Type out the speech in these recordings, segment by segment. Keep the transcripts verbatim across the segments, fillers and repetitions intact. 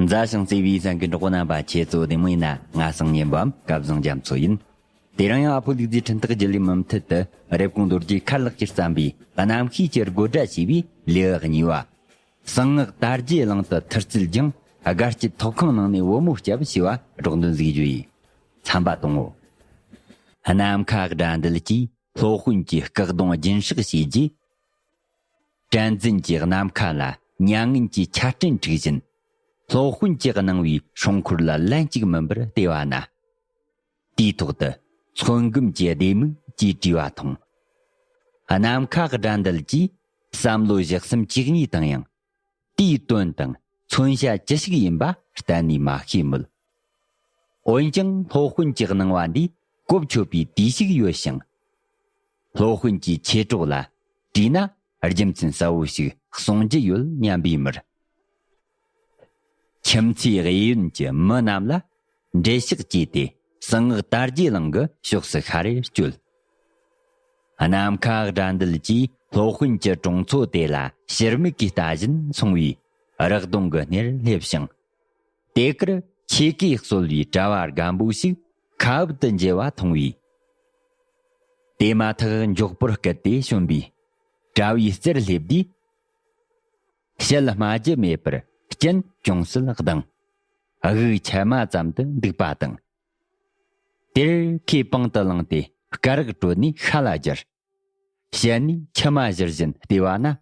མཛའ་ཞིང་བརྩེ་བའི་གསན་མཁན་གྲོགས་པོ་རྣམ་པ། ཁྱེད་ཚོ་བདེ་མོ་ཡིན་ན། ང་སང་ཉིན་པའམ་སྐལ་བཟང་རྒྱ་མཚོ་ཡིན། དེ་རིང་ཡང་ཨ་ཕོ་ལུག་རྫིའི་འཕྲིན་ཐག་བརྒྱུད་ལས་མུ་མཐུད་དུ་རེབ་གོང་རྡོ་རྗེ་མཁར་ལགས་ཀྱིས་བརྩམས་པའི་གནམ་གཤིས་ཀྱི་དགོད་སྒྲ་ཞེས་པའི་ལེའུ་གཉིས་པ། གསང་སྔགས་དར་རྒྱས་གླིང་དུ་ཐུར་རྩེད་ལྗང་། སྒར་སྐྱིད་ཐོག་ཁང་ནང་ནས་བུ་མོ་སྐྱབས་ཞེས་པ་སྒྲོག་འདོན་གཟིགས་རྒྱུ་ཡིན། ཚན་པ་དང་པོ། ནམ་མཁའ་དགྲ་འདུལ་གྱིས་སློབ་དཔོན་གྱི་སྐུ་གདུང་སྦྱིན་སྲེག་བྱས་རྗེས། དྲན་འཛིན་གྱི་ནམ་མཁའ་ལ་མྱ་ངན་གྱི་ཆར་སྤྲིན་འཁྲིགས་བཞིན། སློབ་དཔོན་གྱིས་གནང་བའི་སྲུང་འཁོར་ལ་ལན་གཅིག་མིན་པར་བལྟས་པ་ན། དེའི་ཐོག་ཏུ་ཚོན་སྒམ་གྱི་ལྡེ་མིག་ཅེས་བྲིས་པ་མཐོང་། ནམ་མཁའ་དགྲ་འདུལ་གྱིས་བསམ་བློ་བཞི་གསུམ་བཅུ་གཉིས་བཏང་ཡང་། དེའི་དོན་དང་མཚོན་བྱ་ཅི་ཞིག་ཡིན་པ་གཏན་ནས་མ་ཤེས་མོད། འོན་ཀྱང་སློབ་དཔོན་གྱིས་གནང་བ་འདིས་གོ་ཆོད་པའི་དུས་ཤིག་ཡོད་ཞིང་། སློབ་དཔོན་གྱི་མཆེད་གྲོགས་ལ་དྲིས་ན་རྒྱུ་མཚན་གསལ་བོ་ཞིག་གསུང་རྒྱུ་ཡོད་སྙམ་པའི་མུར། ཁྱིམ་མཚེས་གཡས་གཡོན་གྱི་མི་རྣམས་ལ་འགྲེལ་བཤད་བྱས་ཏེ། གསང་སྔགས་དར་རྒྱས་གླིང་གི་ཕྱོགས་སུ་ཤར་རེར་བསྐྱོད། ནམ་མཁའ་དགྲ་འདུལ་གྱིས་སློབ་དཔོན་གྱི་གྲོང་ཚོ་དེ་ལ་ཕྱིར་མིག་གིས་ལྟ་བཞིན་སོང་བས། རག་གདོང་གི་སྣེར་སླེབས་ཤིང་། དེ་གར་ཆས་གོས་གསོལ་བའི་གྲྭ་བ་རྒན་པོ་ཞིག་ཁ་འབབ་ཏུ་མཇལ་བ་མཐོང་བས། དེ་མ་ཐག་མགྱོགས་པོར་བསྐུལ་ཏེ་བྱོན་པས། གྲྭ་བའི་རྩར་སླེབས་དུས། ཞལ་སྨྲ་རྒྱུ་མེད་པར་སྤྱན་ཅུང་ཟད་གདངས། དབུགས་ཆད་མ་ཙམ་དུ་འདུག་པ་དང་། དེར་ཁོས་པང་དུ་བླངས་ཏེ་སྐ་རགས་དྲོད་ནས་ཤ་ལ་སྦྱར། ཞལ་ནས་མཆི་མ་བཞུར་བཞིན་བལྟས་པ་ན།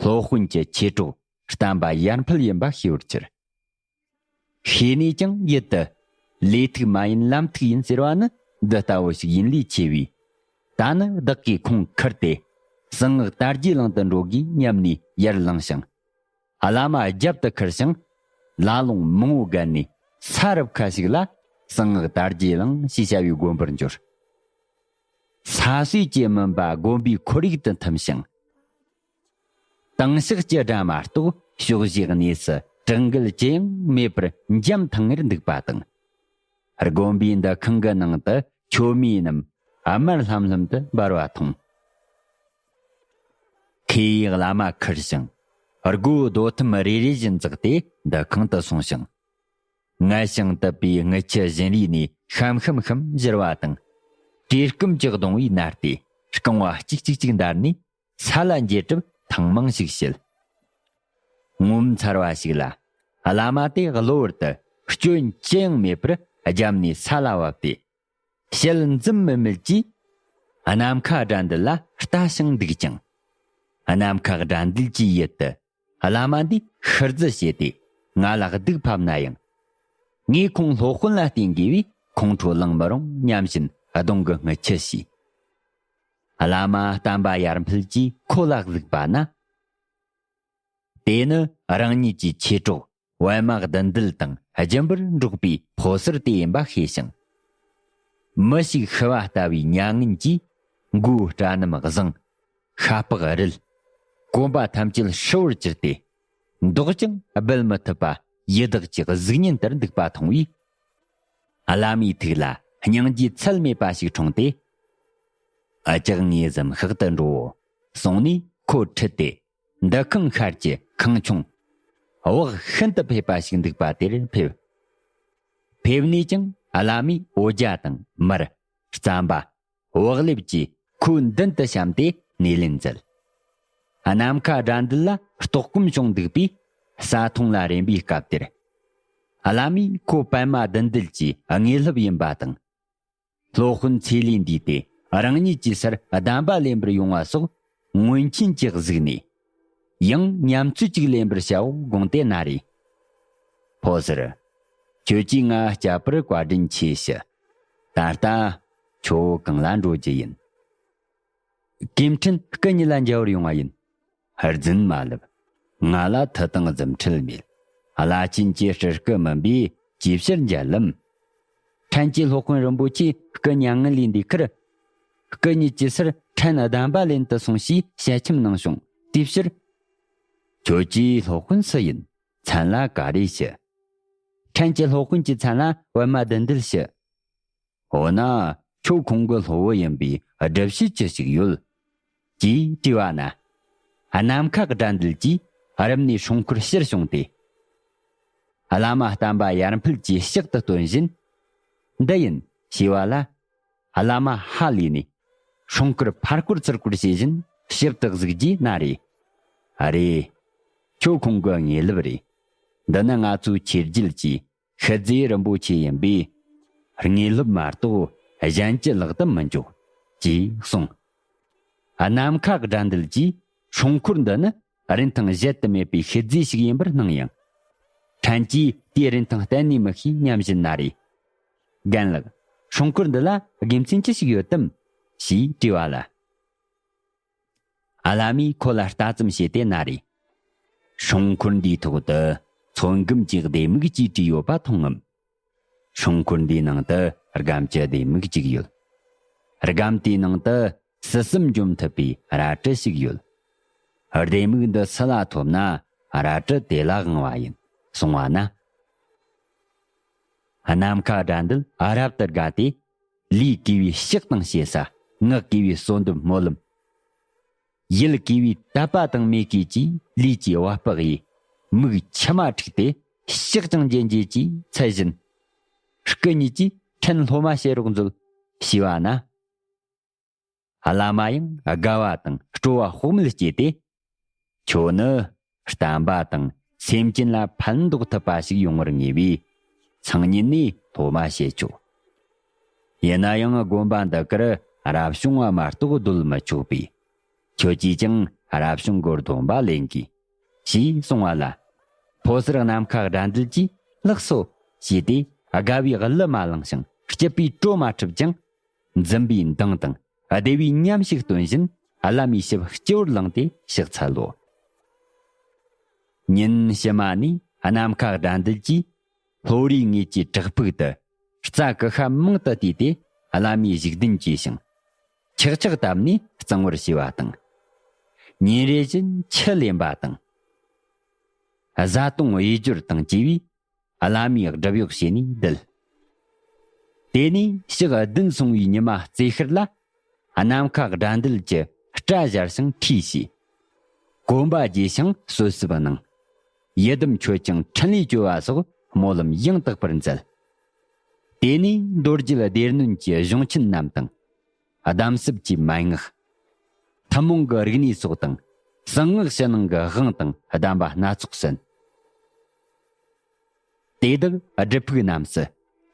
སློབ་དཔོན་གྱི་མཆེད་གྲོགས་བསྟན་པ་ཡར་འཕེལ་ཡིན་པ་ཤེས་པར་གྱུར། ཤེས་ནས་ཀྱང་ཡིད་དུ། ལས་ཐུག་མ་ཡིན་ལམ་ཐུག་ཡིན་ཟེར་བ་ནི་འདི་ལྟ་བུ་ཞིག་ཡིན་ལས་ཆེ་བས། ད་ནི་བདག་གིས་ཁོང་ཁུར་ཏེ། གསང་སྔགས་དར་རྒྱས་གླིང་དུ་འགྲོ་དགོས་སྙམ་ནས་ཡར་ལངས་ཤིང་། བླ་མ་རྒྱབ་ཏུ་ཁུར་ཞིང་། ལ་ལུང་མང་བོ་བརྒལ་ནས་ས་རུབ་ཁ་ཞིག་ལ་གསང་སྔགས་དར་རྒྱས་གླིང་ཞེས་བྱ་བའི་དགོན་པར་འབྱོར། ས་སྲོས་ཀྱི་མུན་པ་དགོན་པའི་ཁོར་ཡུག་ཏུ་ཐིམ་ཞིང་། དྭངས་ཤེལ་གྱི་སྒྲ་མ་གཏོགས་ཕྱོགས་བཞིའི་གནས་སུ་གྲགས་འགུལ་ཅི་ཡང་མེད་པར་འཇམ་ཐང་ངེར་འདུག་པ་དང་། དགོན་པའི་འདུ་ཁང་གི་ནང་དུ་མཆོད་མེ་རྣམས་དམར་ལྷམ་ལྷམ་དུ་འབར་བ་མཐོང་། ཁོས་བླ་མ་ཁུར་ཞིང་། སྒོའི་རྡོ་ཐུམ་རེ་རེ་བཞིན་འཛེགས་ཏེ་འདུ་ཁང་དུ་སོང་ཞིང་། ངལ་ཞིང་དུབ་པའི་རྔུལ་ཆུ་བཞིན་རས་ནས་ཤམ་ཤམ་ཤམ་བཞུར་བ་དང་། བཀྲེས་སྐོམ་གྱི་གདུང་བས་མནར་ཏེ་རྐང་བ་གཅིག་གཅིག་གཅིག་འདར་ནས་ས་ལ་འགྱེལ་གྲབས་ཐེངས་མང་ཞིག་བྱེད། ངོ་མཚར་བ་ཞིག་ལ། བླ་མ་དེ་གློ་བུར་དུ་སྐྱོན་ཅི་ཡང་མེད་པར་རྒྱབ་ནས་ས་ལ་བབས་ཏེ། ཞལ་འཛུམ་དམུལ་དམུལ་གྱིས། ནམ་མཁའ་དགྲ་འདུལ་ལ་ལྟ་ཞིང་འདུག་ཅིང་། ནམ་མཁའ་དགྲ་འདུལ་གྱི་ཡུལ་དུ། བླ་མ་འདིས་ཤི་རྫི་བྱས་ཏེ་ང་ལ་གདུག་ཕབ་ན་ཡང་། ངས་ཁོང་སློབ་དཔོན་ལ་བསྟེན་དགོས་པས་ཁོང་ཁྲོ་ལངས་མི་རུང་སྙམ་བཞིན་གདོང་གི་རྔུལ་ཆུ་ཞུས། བླ་མ་བསྟན་པ་ཡར་འཕེལ་གྱིས་ཁོ་ལ་གཟིགས་པ་ན། དེ་ནི་རང་ཉིད་ཀྱི་མཆེད་གྲོགས་པད་མ་བདུད་འདུལ་དང་རྒྱུན་པར་འགྲོགས་པའི་ཕོ་གསར་དེ་ཡིན་པ་ཤེས་ཤིང་། མི་ཞིག་ཤི་བ་ལྟ་བུའི་མྱ་ངན་གྱིས་མགོའི་སྐྲ་རྣམས་གཟེངས། ཤ་པགས་རིལ། གོམ་པ་ཐམས་ཅད་ཧྲིལ་བོར་གྱུར་ཏེ། མདོག་ཀྱང་སྦེལ་མི་ཐུབ་པ་ཡི་དྭགས་ཀྱི་གཟུགས་བརྙན་ལྟར་འདུག་པ་མཐོང་བས། བླ་མའི་ཐུགས་ལ་སྙིང་རྗེ་ཚད་མེད་པ་ཞིག་འཁྲུངས་ཏེ། ཨ་ཅག་ངའི་གཟིམ་ཤག་ཏུ་འགྲོའོ་གསུངས་ནས་ཁོ་ཁྲིད་དེ་འདུ་ཁང་ཤར་གྱི་ཁང་ཆུང་། བག་ཤིན་ཏུ་ཕེབས་པ་ཞིག་འདུག་པ་དེར་ཕེབས། ཕེབས་ནས་ཀྱང་བླ་མའི་འོ་ཇ་དང་མར། རྩམ་པ། བག་ལེབ་ཀྱིས་ཁོའི་མདུན་དུ་བཤམས་ཏེ་སྣེ་ལེན་མཛད། ནམ་མཁའ་དགྲ་འདུལ་ལ་ལྟོགས་སྐོམ་བྱུང་འདུག་པས་ཟ་འཐུང་ལ་རན་པའི་སྐབས་དེར། བླ་མས་ཁོ་པད་མ་བདུད་འདུལ་གྱི་དངོས་སློབ་ཡིན་པ་དང་། སློབ་དཔོན་ཚེ་ལས་འདས་ཏེ་རང་ཉིད་ཀྱི་སར་གདམས་པ་ལེན་པར་ཡོང་བ་སོགས་སྔོན་ཆད་ཀྱི་གཟིགས་ནས། ཡང་ཉམས་ཚོད་ཅིག་ལེན་པར་བྱའོ་དགོངས་ཏེ་ན་རེ། ཕོ་ཟེར། ཁྱོད་ཀྱིས་ང་བསྐྱབས་པར་བཀའ་དྲིན་ཆེ་ཞུ། ད་ལྟ་ཁྱོད་གང་ལ་འགྲོ་རྒྱུ་ཡིན། ཀུན་ཕྲན་སྐུ་ཉིད་ལ་མཇལ་བར་ཡོང་བ་ཡིན། རྫུན་མ་ལབ། ང་ལ་མཐུ་དང་རྫུ་འཕྲུལ་མེད། བླ་ཆེན་གྱི་སྤྲུལ་སྐུ་མིན་པས་ཅིའི་ཕྱིར་མཇལ་ལམ། ཕྲན་གྱི་སློབ་དཔོན་རིན་པོ་ཆེ་སྐུ་མྱ་ངན་ལས་འདས་ཁར། སྐུ་ཉིད་ཀྱི་སར་ཕྲན་གདམས་པ་ལེན་དུ་སོང་ཞེས་ཞལ་ཆེམས་གནང་བྱུང་། དེའི་ཕྱིར། ཁྱོད་ཀྱི་སློབ་དཔོན་སུ་ཡིན། མཚན་ལ་ག་རེ་ཞུ། ཕྲན་གྱི་སློབ་དཔོན་གྱི་མཚན་ལ་པད་མ་བདུད་འདུལ་ཞུ། འོ་ན། ཁྱོད་ཁོང་གི་སློབ་བུ་ཡིན་པས་སྒྲུབ་བྱེད་ཅི་ཞིག་ཡོད། ཅེས་དྲིས་པ་ན། ནམ་མཁའ་དགྲ་འདུལ་གྱིས་རབ་གནས་སྲུང་འཁོར་ཕྱིར་བྱུང་སྟེ། བླ་མ་བསྟན་པ་ཡར་འཕེལ་གྱིས་ཕྱག་ཏུ་སྟོན་བཞིན། འདི་ཡིན་ཞེས་པ་ལ། བླ་མ་ཧ་ལས་ནས། སྲུང་འཁོར་ཕར་བསྐོར་ཚུར་བསྐོར་བྱེད་བཞིན་ཞིབ་ཏུ་གཟིགས་རྗེས་ན་རེ། ཨ་རེ། ཁྱོད་ཁོང་གི་དངོས་ལུགས་རེད། འདི་ནི་ང་ཚོའི་ཆོས་རྒྱལ་གྱི་ཤུལ་རྫས་རིན་པོ་ཆེ་ཡིན་པས། དངོས་ལུགས་མ་གཏོགས་གཞན་གྱི་ལག་ཏུ་མི་འཇོག །ཅེས་གསུངས། ནམ་མཁའ་དགྲ་འདུལ་གྱིས་སྲུང་འཁོར་འདི་ནི་རིན་ཐང་གཞལ་དུ་མེད་པའི་ཤུལ་རྫས་ཤིག་ཡིན་པར་སྣང་ཡང་། ཕྲན་གྱིས་དེའི་རིན་ཐང་གཏན་ནས་མི་ཤེས་སྙམ་བཞིན་ན་རེ། རྒན་ལགས། སྲུང་འཁོར་འདི་ལ་དགེ་མཚན་ཅི་ཞིག་ཡོད་དམ། ཞེས་དྲིས་པ་ལ། བླ་མས་ཁོ་ལ་ལྟ་ཙམ་བྱས་ཏེ་ན་རེ། སྲུང་འཁོར་འདིའི་ཐོག་ཏུ་ཚོན་སྒམ་གྱི་ལྡེ་མིག་ཅིག་བྲིས་ཡོད་པ་མཐོང་ངམ། སྲུང་འཁོར་འདིའི་ནང་དུ་སྒམ་གྱི་ལྡེ་མིག་ཅིག་ཡོད། སྒམ་དེའི་ནང་དུ་སྲིད་གསུམ་འཇོམས་ཐུབ་པའི་རལ་གྲི་ཞིག་ཡོད། ལྡེ་མིག་འདི་སུ་ལ་ཐོབ་ན་རལ་གྲི་དེ་ལ་དབང་བ་ཡིན་གསུངས་པ་ན། ནམ་མཁའ་དགྲ་འདུལ་རབ་ཏུ་དགའ་སྟེ། ལུས་གུས་པའི་ཕྱག་དང་ཞེ་ས། ངག་གུས་པའི་གསོལ་འདེབས་སྨོན་ལམ། ཡིད་གུས་པའི་དད་པ་དང་མོས་གུས་ཀྱིས་ལུས་ཀྱི་བ་སྤུ་གཡས། མིག་མཆི་མ་འཁྲིགས་ཏེ་ཕྱག་ཀྱང་རྒྱན་རྒྱས་ཀྱིས་འཚལ་བཞིན། སྐུ་ཉིད་ཀྱིས་ཕྲན་སློབ་མ་བྱེད་རོགས་མཛོད་ཞེས་པ་ན། བླ་མ་ཡང་དགའ་བ་དང་སྤྲོ་བ་དཔག་མེད་སྐྱེས་ཏེ། ཁྱོད་ནི་བསྟན་པ་དང་སེམས་ཅན་ལ་ཕན་འདོགས་ཐུབ་པ་ཞིག་ཡོང་བར་ངེས་པས། སང་ཉིན་ནས་སློབ་མ་བྱེད་ཆོག །ཡིན་ན་ཡང་དགོན་པ་འདི་གར་རབ་བྱུང་བ་མ་གཏོགས་སྡོད་མི་ཆོག་པས། ཁྱོད་ཀྱིས་ཀྱང་རབ་བྱུང་གི་སྡོམ་པ་ལེན་དགོས། ཞེས་གསུངས་པ་ལ། ཕོ་གསར་ནམ་མཁའ་དགྲ་འདུལ་གྱིས་ལགས་སོ། ཞེས་ཏེ་དགའ་བའི་གླུ་མ་བླངས་ཤིང་སྐྱིད་པའི་བྲོ་མ་འཁྲབ་ཅིང་། འཛུམ་པའི་མདངས་དང་བདེ་བའི་ཉམས་ཤིག་སྟོན་བཞིན་བླ་མའི་ཞབས་སྤྱི་བོར་བླངས་ཏེ་ཕྱག་འཚལ་ལོ། ཉིན་ཕྱི་མ་ནས་ནམ་མཁའ་དགྲ་འདུལ་གྱིས་ལྷོ་རིའི་ངོས་ཀྱི་བྲག་ཕུག་ཏུ་རྩྭ་ཀུ་ཤ་མང་དུ་བཏུས་ཏེ་བླ་མའི་བཞུགས་གདན་བཅས་ཤིང་། ཆག་ཆག་བཏབ་ནས་གཙང་བར་བྱས་པ་དང་། ཉིན་རེ་བཞིན་ཆུ་ལེན་པ་དང་། བཟའ་བཏུང་གཡོས་སྦྱོར་དང་བཅས་པས། བླ་མའི་སྒྲུབ་གཡོག་བྱས་ནས་བསྡད། དེ་ནས་ཕྱག་བདུན་སོང་བའི་ཉི་མ་རྩེ་ཤར་ལ། ནམ་མཁའ་དགྲ་འདུལ་གྱི་སྐྲ་བཞར་ཞིང་ཁྲུས་བྱས། གོམ་པ་རྒྱས་ཤིང་གསོལ་གསབ་གནང་། ཡི་དམ་མཆོད་ཅིང་ཕྲིན་ལས་བཅོལ་བ་སོགས་སྨོན་ལམ་ཡང་དག་པར་མཛད། དེ་ནས་མདོ་རྒྱུད་སྡེ་སྣོད་ཀྱི་གཞུང་ཆེན་རྣམས་དང་། གདམས་ཟབ་ཀྱི་མན་ངག །ཐུན་མོང་གི་རིག་གནས་སོགས་དང་། གསང་སྔགས་ཕྱི་ནང་གི་དབང་དང་གདམས་པ་སྣ་ཚོགས་གསན། དེ་དག་སྒྲུབ་ཕུག་རྣམས་སུ་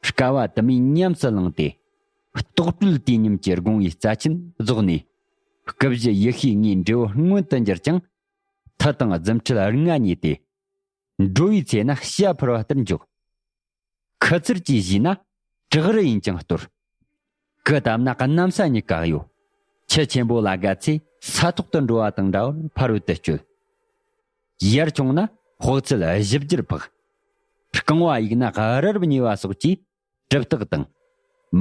སྐལ་བ་དུ་མའི་ཉམས་སུ་བླངས་ཏེ། རྟོགས་གྲོལ་དུས་མཉམ་གྱི་དགོངས་པའི་རྩ་ཆེན་རྫོགས་ནས། སྐུ་བཞི་ཡེ་ཤེས་ལྔའི་འབྲས་བུ་མངོན་དུ་འགྱུར་ཀྱང་། མཐུ་དང་རྫུ་འཕྲུལ་ལྔ་རྙེད་དེ། འགྲོ་བའི་ཚེ་ན་ཤ་འཕུར་བ་ལྟར་འཇོག །ཁུ་ཚུར་གྱིས་བཞུས་ན་བྲག་རི་ཡིན་ཀྱང་གཏོར། གུ་བཏབ་ན་གནམ་ས་གཉིས་ཀ་གཡོ། ཆུ་ཆེན་པོ་ལ་དགའ་ཚེ་ས་ཐོག་ཏུ་འགྲོ་བ་དང་འདྲ་བར་ཕ་རོལ་ཏུ་སྐྱོལ། ཡར་མཆོང་ན་དཔག་ཚད་བཞི་བརྒྱར་འཕགས། རྐང་བ་གཡུག་ན་རི་རབ་ཉེ་བ་སོགས་ཀྱིས་གྲུབ་རྟགས་དང་།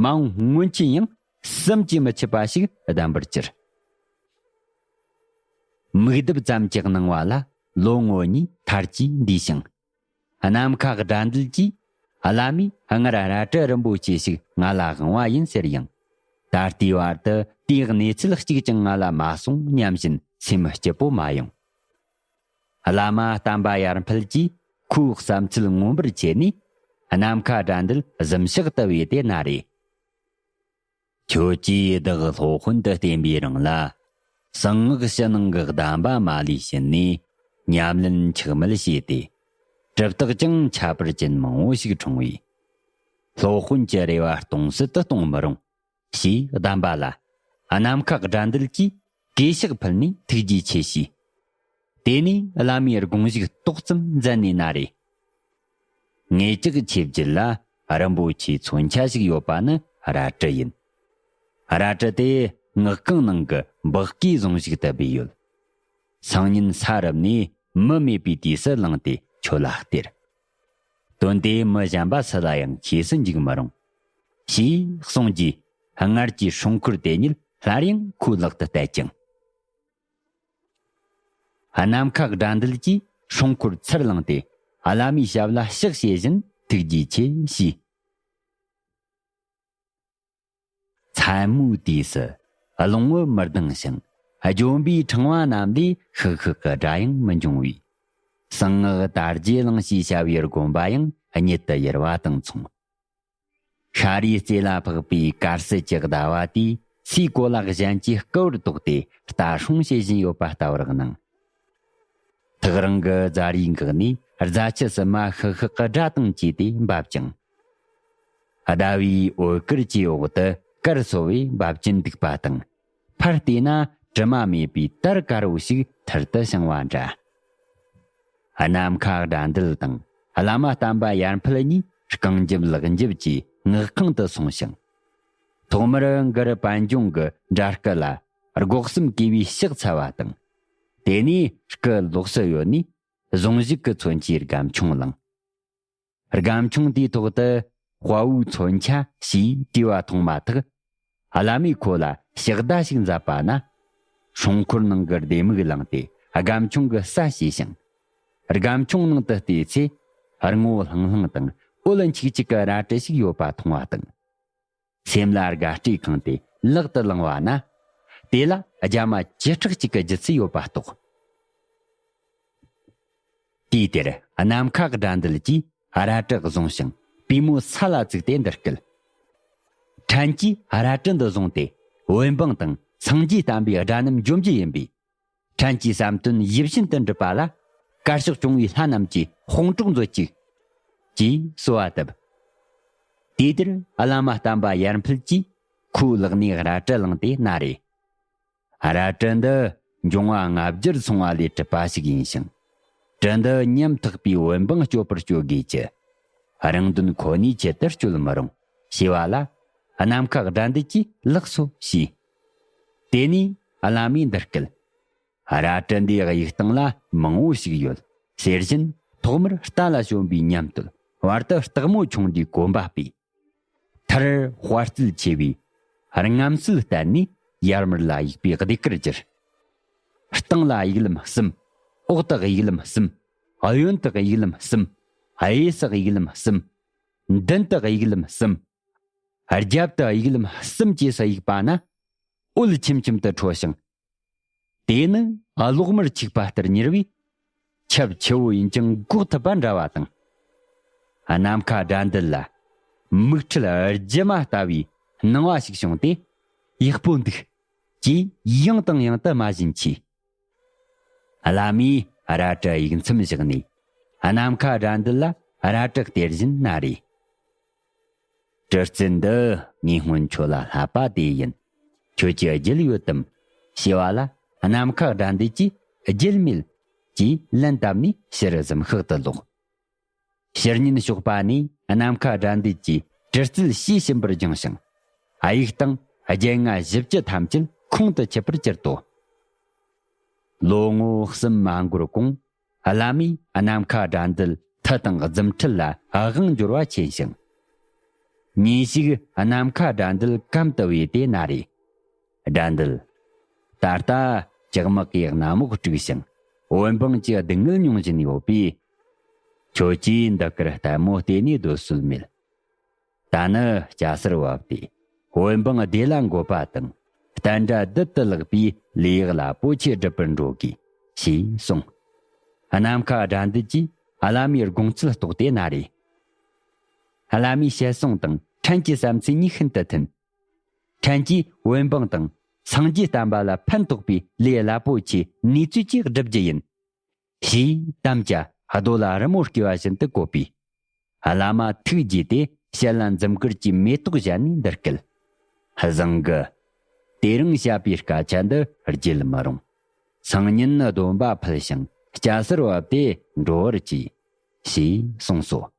མ་འོངས་སྔོན་ཆད་ཡང་བསམ་གྱིས་མི་ཁྱབ་པ་ཞིག་ལྡན་པར་གྱུར། མིག་ལྡབ་ཙམ་གྱི་གནང་བ་ལ་ལོ་ངོ་གཉིས་མཐར་གྱིས་འདས་ཤིང་། ནམ་མཁའ་དགྲ་འདུལ་གྱིས་བླ་མས་སྔར་རལ་གྲི་རིན་པོ་ཆེ་ཞིག་ང་ལ་དབང་བ་ཡིན་ཟེར་ཡང་། ད་ལྟའི་བར་དུ་དེའི་གནས་ཚུལ་གཅིག་ཀྱང་ང་ལ་མ་གསུངས་སྙམ་བཞིན་སེམས་སྐྱིད་པོ་མ་ཡོང་། བླ་མ་བསྟན་པ་ཡར་འཕེལ་གྱིས་ཁོའི་བསམ་ཚུལ་མངོན་པར་བྱས་ནས། ནམ་མཁའ་དགྲ་འདུལ་གཟིམ་ཤག་ཏུ་བོས་ཏེ་ན་རེ། ཁྱོད་ཀྱིས་བདག་སློབ་དཔོན་དུ་བསྟེན་པའི་རིང་ལ། གསང་སྔགས་ཕྱི་ནང་གི་གདམས་པ་མ་ལུས་བྱིན་ནས་ཉམས་ལེན་འཆག་མེད་བྱས་ཏེ། གྲུབ་རྟགས་ཀྱང་ཁྱད་པར་ཅན་མང་བོ་ཞིག་འཁྲུངས་པས། སློབ་དཔོན་གྱི་རེ་བ་སྟོང་ཟད་དུ་གཏོང་མི་རུང་། ཞེས་གདམས་པ་ལ། ནམ་མཁའ་དགྲ་འདུལ་གྱིས་གུས་ཕྱག་ཕུལ་ནས་ཐུགས་རྗེ་ཆེ་ཞུས། དེ་ནས་བླ་མའི་དགོངས་ཞུགས་ཏོག་ཙམ་མཛད་ནས་ན་རེ། ངེད་ཅག་ཆོས་བརྒྱུད་ལ་རིན་པོ་ཆེའི་མཚོན་ཆ་ཞིག་ཡོད་པ་ནི་རལ་གྲི་ཡིན། རལ་གྲི་དེ་སྔགས་ཁང་ནང་གི་འབག་གིས་བཟུང་བཞག་ཏུ་སྦས་ཡོད། སང་ཉིན་ས་རུབ་ནས་མི་མེད་པའི་དུས་སུ་བླངས་ཏེ་ཁྱོད་ལ་སྟེར། དོན་དེ་མི་གཞན་པ་སུ་ལ་ཡང་ཤེས་སུ་འཇུག་མི་རུང་། ཞེས་གསུངས་རྗེས་སྔར་གྱི་སྲུང་འཁོར་དེ་ཉིད་སླར་ཡང་ཁོའི་ལག་ཏུ་གཏད་ཅིང་། ནམ་མཁའ་དགྲ་འདུལ་གྱིས་སྲུང་འཁོར་ཚུར་བླངས་ཏེ་བླ་མའི་ཞབས་ལ་ཕྱག་བྱེད་བཞིན་ཐུགས་རྗེ་ཆེ་ཞུས། མཚན་མོའི་དུས་སུ་རླུང་བུ་མི་ལྡང་ཞིང་ལྗོན་པའི་ཕྲེང་བ་རྣམས་ལས་ཤིག་ཤིག་གི་སྒྲ་ཡང་མི་འབྱུང་བས། གསང་སྔགས་དར་རྒྱས་གླིང་ཞེས་བྱ་བའི་དགོན་པ་ཡང་གཉིད་དུ་ཡུར་བ་དང་མཚུངས། ཤཱ་རིའི་རྩེ་ལ་འཕགས་པའི་དཀར་གསལ་གྱི་ཟླ་བ་དེས་ཚེ་གོ་ལ་གཞན་གྱིས་སྐུ་བར་བཏོགས་ཏེ་རྟ་སྲུང་བྱེད་བཞིན་ཡོད་པ་ལྟ་བུར་སྣང་། ཐག་རིང་གི་རྫ་རིའི་འགག་ནས་རྫ་ཆུ་བསིལ་མ་ཤག་ཤག་གི་སྒྲ་དང་བཅས་ཏེ་འབབ་ཅིང་། ཟླ་བའི་འོད་དཀར་གྱི་འོག་ཏུ་དཀར་སོ་བས་འབབ་ཀྱིན་འདུག་པ་དང་། ཕར་བལྟས་ན་དྲི་མ་མེད་པའི་དར་དཀར་བོ་ཞིག་ཐུར་དུ་བྱུང་བ་འདྲ། ནམ་མཁའ་དགྲ་འདུལ་དང་བླ་མ་བསྟན་པ་ཡར་འཕེལ་གཉིས་རྐང་རྒྱབ་ལག་འཇབ་ཀྱིས་མངགས་ཁང་དུ་སོང་ཞིང་། ཐོག་མར་མགར་པད་འབྱུང་གི་འདྲ་སྐུ་ལ་སྒོ་གསུམ་གུས་པས་ཕྱག་འཚལ་བ་དང་། དེ་ནས་སྐུ་ལོགས་སུ་གཡོལ་ནས་གཟུངས་གཞུག་གི་མཚོན་ཆའི་སྒམ་ཆུང་བླངས། སྒམ་ཆུང་དེའི་ཐོག་ཏུ་དཔའ་བོའི་མཚོན་ཆ་ཞེས་བྲིས་པ་མཐོང་མ་ཐག་བླ་མས་ཁོ་ལ་ཕྱག་བརྡ་ཞིག་མཛད་པ་ན། སྲུང་འཁོར་ནང་གི་ལྡེ་མིག་བླངས་ཏེ་སྒམ་ཆུང་གི་ས་བྱས་ཤིང་། སྒམ་ཆུང་ནང་དུ་བལྟས་ཚེ། སྔོ་ལྷང་ལྷང་དང་འོད་འཁྱུག་འཁྱུག་གི་རལ་གྲི་ཞིག་ཡོད་པ་མཐོང་བ་དང་། སེམས་ལ་དགའ་སྤྲོས་ཁེངས་ཏེ་ལག་ཏུ་བླངས་པ་ན། དེ་ལ་རྒྱ་མ་བྱེ་བྲག་ཅིག་གི་རྒྱུ་ཚད་ཡོད་པ་རྟོགས། དུས་དེར་ནམ་མཁའ་དགྲ་འདུལ་གྱིས་རལ་གྲི་བཟུང་ཞིང་པུས་མོ་ས་ལ་བཙུགས་ཏེ་འདི་སྐད། ཕྲན་གྱིས་རལ་གྲི་འདི་བཟུང་སྟེ་བོད་འབངས་དང་སངས་རྒྱས་བསྟན་པའི་དགྲ་རྣམས་འཇོམས་རྒྱུ་ཡིན་པས། ཕྲན་གྱི་བསམ་དོན་ཡིད་བཞིན་དུ་འགྲུབ་པ་ལ་དཀར་ཕྱོགས་སྐྱོང་བའི་ལྷ་རྣམས་ཀྱིས་དཔུང་གྲོགས་མཛོད་ཅིག །ཅེས་གསོལ་བ་བཏབ། དུས་དེར་བླ་མ་བསྟན་པ་ཡར་འཕེལ་གྱིས་ཁོའི་ལག་ནས་རལ་གྲི་བླངས་ཏེ་ན་རེ། རལ་གྲི་འདི་འབྱུང་བ་ལྔ་བརྒྱར་སོང་བ་ལས་གྲུབ་པ་ཞིག་ཡིན་ཞིང་། གྲི་འདི་ཉམ་ཐག་པའི་བོད་འབངས་སྐྱོབ་པར་སྤྱོད་དགོས་ཀྱི། རང་དོན་ཁོ་ནའི་ཆེད་དུ་སྤྱོད་མི་རུང་ཞེས་པ་ལ། ནམ་མཁའ་དགྲ་འདུལ་གྱིས་ལགས་སོ་ཞེས། དེ་ནས་བླ་མས་འདི་སྐད། རལ་གྲི་འདིའི་དབྱུག་སྟེང་ལ་མང་བོ་ཞིག་ཡོད། ཟེར་བཞིན་ཐོག་མར་རྟ་ལ་ཞོན་པའི་ཉམས་བཏོད། བར་དུ་སྟག་མོ་མཆོངས་དུས་གོམ་པ་སྤོས། མཐར་དཔའ་རྩལ་ཆེ་བའི་རྔམ་སྲོལ་བསྟན་ནས་ཡར་མར་ལ་དབྱུག་པའི་ཟློས་གར་བསྒྱུར། སྟེང་ལ་དབྱུག་ལམ་གསུམ། འོག་ཏུ་དབྱུག་ལམ་གསུམ། གཡོན་དུ་དབྱུག་ལམ་གསུམ། གཡས་སུ་དབྱུག་ལམ་གསུམ། མདུན་དུ་དབྱུག་ལམ་གསུམ། རྒྱབ་ཏུ་དབྱུག་ལམ་གསུམ་བཅས་སུ་དབྱུག་པ་ན། འོད་ཆེམ་ཆེམ་དུ་འཕྲོ་ཞིང་། དེ་ནི་གློག་དམར་འཁྱུག་པ་ལྟར་མྱུར་བས། ཆབ་ཆེ་བོ་ཡིན་ཀྱང་འགོག་ཐུབ་པ་འདྲ་བ་དང་། ནམ་མཁའ་དགྲ་འདུལ་ལ་མིག་འཕྲུལ་སྒྱུ་མ་ལྟ་བུའི་སྣང་བ་ཞིག་བྱུང་སྟེ། ཡག་པོ་འདུག་ཅེས་ཡང་དང་ཡང་དུ་སྨྲ་བཞིན་མཆིས། བླ་མས་རལ་གྲི་དབྱུག་མཚམས་བཞག་ནས་ནམ་མཁའ་དགྲ་འདུལ་ལ་རལ་གྲི་སྟེར་བཞིན་ན་རེ། གྲི་རྩལ་འདི་ངས་སྔོན་ཁྱོད་ལ་བསླབས་པ་དེ་ཡིན། ཁྱོད་ཀྱིས་བརྒྱུད་ཡོད་དམ། ཞེས་པ་ལ་ནམ་མཁའ་དགྲ་འདུལ་གྱིས་བརྒྱུད་མེད་ཅེས་ལན་བཏབ་ནས་ཕྱིར་གཟིམ་ཤག་ཏུ་ལོག་ཕྱི་ཉིན་ཞོགས་པ་ནས་ནམ་མཁའ་དགྲ་འདུལ་གྱིས་གྲི་རྩལ་ཤེས་བཞིན་པར་སྦྱངས་ཤིང་། དབྱུག་སྟེང་རྒྱན་ལྔ་བཞི་བཅུ་ཐམས་ཅད་ཁོང་དུ་ཆུད་པར་གྱུར་ཏོ། ལོ་ངོ་གསུམ་མ་འགོར་གོང་། བླ་མས་ནམ་མཁའ་དགྲ་འདུལ་མཐུ་དང་རྫུ་འཕྲུལ་ལ་དབང་འབྱོར་བ་ཆེན་ཞིང་། ཉིན་ཞིག་ནམ་མཁའ་དགྲ་འདུལ་གམ་དུ་བས་ཏེ་ན་རེ། དགྲ་འདུལ། ད་ལྟ་ཇག་དམག་གིས་གནམ་འོག་དཀྲུགས་ཤིང་བོད་འབངས་ཀྱི་སྡུག་བསྔལ་མྱོང་བཞིན་ཡོད་པས། ཁྱོད་ཀྱིས་འདི་གར་ལྟད་མོ་བལྟས་ནས་སྡོད་སྲོལ་མེད། ད་ནི་སྐྱ་སེར་བབས་ཏེ་བོད་འབངས་བདེ་ལ་འགོད་པ་དང་བསྟན་དགྲ་སྡུག་ཏུ་བརླག་པའི་ལས་ཡག་རླབས་པོ་ཆེ་སྒྲུབ་པར་འགྲོ་དགོས་ཞེས་གསུངས། ནམ་མཁའ་དགྲ་འདུལ་གྱིས་བླ་མའི་དགོངས་ཚུལ་རྟོགས་ཏེ་ན་རེ། བླ་མའི་ཞལ་གསུང་དང་ཕྲན་གྱི་བསམ་ཚུལ་གཉིས་ཤིན་ཏུ་མཐུན། ཕྲན་གྱིས་བོད་འབངས་དང་སངས་རྒྱས་བསྟན་པ་ལ་ཕན་ཐོགས་པའི་ལས་རླབས་པོ་ཆེ་ནུས་ཚོད་ཀྱིས་བསྒྲུབ་རྒྱུ་ཡིན། ཞེས་དམ་བཅའ་རྡོ་ལ་རི་མོ་བརྐོས་པ་བཞིན་དུ་བཀོད་པས། བླ་མ་ཐུགས་དགྱེས་ཏེ་ཞལ་ལ་འཛུམ་དཀར་གྱི་མེ་ཏོག་བཞད་ནས་འདི་སྐད། བཟང་གི། དེ་རིང་བཤད་པའི་སྐད་ཆ་འདི་བརྗེད་མི་རུང་། སང་ཉིན་སྡོམ་པ་ཕུལ་ཞིང་སྐྱ་སེར་བབས་ཏེ་འགྲོ་བར་གྱིས། ཞེས་གསུངས་སོ།